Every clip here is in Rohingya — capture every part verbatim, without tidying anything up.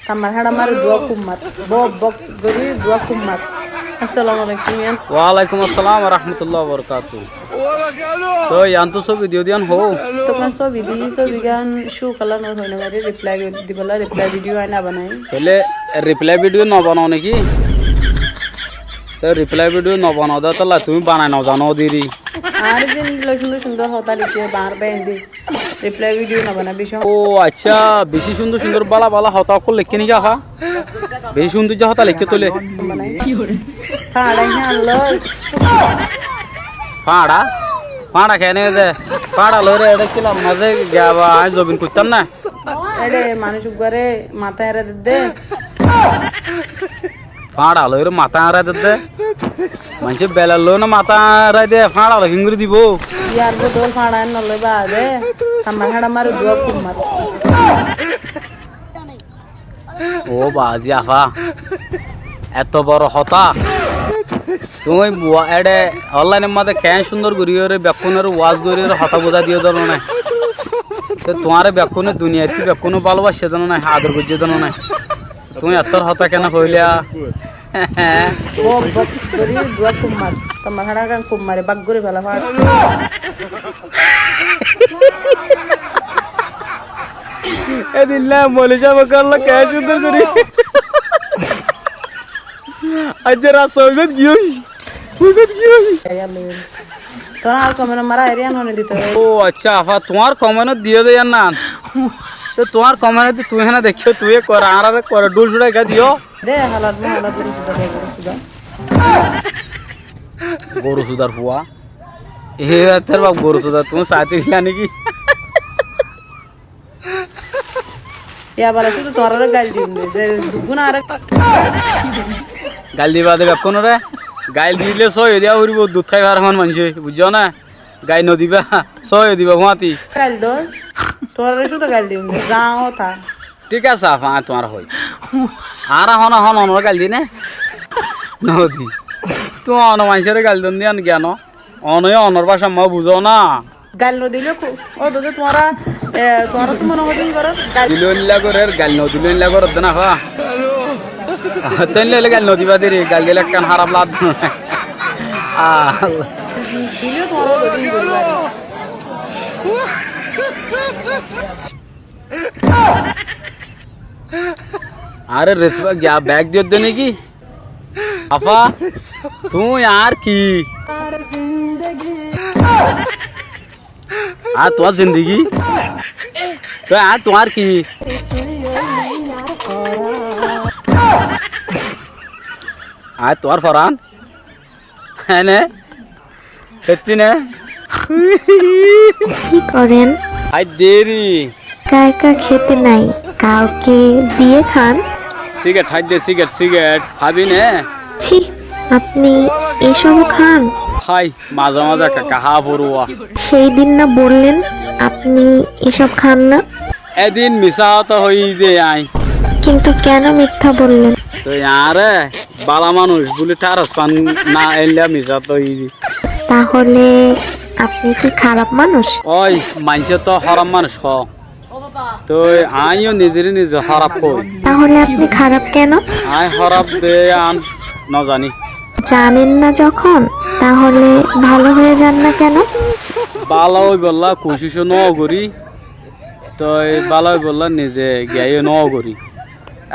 Tamar hára mari duwa kummar. Bo box gori duwa kummar. Assalamu alaikum, yan. Walaikum assalam wa rahmatullahi wa barakatuhu. Toi, yan to sóbi diyo de yan hó. Tuáñr sóbi di, sóbi gán cú kala no hoi no mari, reply dibolla, reply video ain no banai. Tóile reply video no banao niki? Toi reply video no banao de, tóile tuñí banai no zano deri. Ar zendilla cúndor cúndor hotá leikké, bar bar endi. Reply video no banai, beci. Ó accá, beci cúndor cúndor bála bála hotá ókkol leikké niki afa? Beci cúndor hotá leikké tóile. Fáñra híyan loi. Fáñra? Fáñra kene de? Fáñra loi re, ede kilar maze giya ba, añí zobin kuittam na. Ede manúic uggware matá ere de de. Fáñra loi re matá añárai de de. Maincé belel loi no matá añárai de, fáñra loi hingori dibo? Yar bodol fáñra no loi baade, tamar hára mari duwa kummar. Ó bazi afa, eto boro hotá. Tuñí bua-, ede online or maze keén cúndor gori ore bekkúnore waz gori ore hotá buzái diyo de no nai. Te tuáñre bekkúne duniyait bekkúne bálobaicce de no nai, ador goijje de no nai. Tuñí ettór hotá kene hoilá? Bo box gori duwa kummar. Tamar hára gán kummare bak gori fela far. Edilla Moloi sáb ókkol ke cúndor gori. Aijja rasta óibat giyói. Óibat giyói. Tuáñr comment mara eriyan hone dito. Ó accá, afa, tuáñr comment diyo de yan nan. Te tuáñr comment di tuñí hena dekó, tuñí ekkore, añáre ekkore dhul cúrai ga diyo. De, halat mo halat, goru suda de, goru suda. Goru sudar fua. E, tor baf goru suda, tuñí saite gila niki? Ya bala, cúdu tuáñrare gail diyum de, ze dugun are. Gail diba de bekkúnore. Gail dile sóiyo diya foribo, dud hái fare hon maincé, buijjó na? Gail no diba, sóiyo diba fúañti. Gail dos, tuáñrare cúdu gail diyum de, zaño ta. Thík asé, afa, añí tuáñre hoi. Añára hone hone onore gail di né? No di. Tuñí one maincóre gail don de yián giyan no. One yó onor báca ammá buzó na. Gail no dile ku-, ó dode tuáñra, e, tuáñra to mone hoi din goró, gail dile óilla gorer, gail no dile óilla gorer de na fa. Tóile gail no diba de re, gail dile ekkán háraf lage. Ah. Dile tuáñra hoi din goró. Añáre respe-, giya bek diyó de niki? Afa, tuñí añár ki? Añár tuáñr zindigi? Tuñí añár tuáñr ki? Añár tuáñr foran? Ene? Ketti ne? কি করেন? Háidde ri. একা একা খেতে নাই, কাউকে দিয়ে খান। Sigaret háidde, sigaret, sigaret. Hábi ne? ছি, আপনি এসবও খান? Hái, maze maze ekka ekka há foribó. সেই দিন না বললেন আপনি এসব খান না? Edin misá hotá hoiyí de añí. কিন্তু কেন মিথ্যা বললেন? Toi añáre bála manúic buli tharas fan na, eilla misá hotá hoiyí de. তাহলে আপনি কি খারাপ মানুষ? Ói, maincé to hóraf manúic hoó. Toi añí yó nizeré nize hóraf hoói. তাহলে আপনি খারাপ কেন? Añí hóraf de yián no zaní. জানেন না যখন, তাহলে ভালো হয়ে যান না কেন? Bála óibolla kucíc no gorí. Toi bála óibolla nize giyá yó no gorí.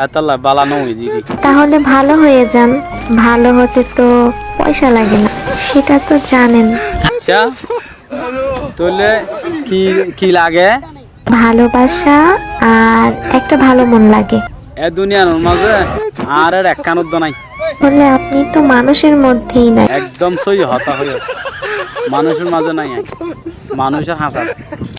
Étalla bála no ói diri. তাহলে ভালো হয়ে যান। ভালো হতে তো পয়সা লাগে না, সেটা তো জানেন। Accá, tóile ki, ki lage? ভালোবাসা আর একটা ভালো মন লাগে। E duniyanor maze añárar ekkán uddó nai. তাহলে আপনি তো মানুষের মধ্যেই নাই। Ekdom sóiyi hotá hoiyós. Manúicor maze nai añí. Manúicor hañsat.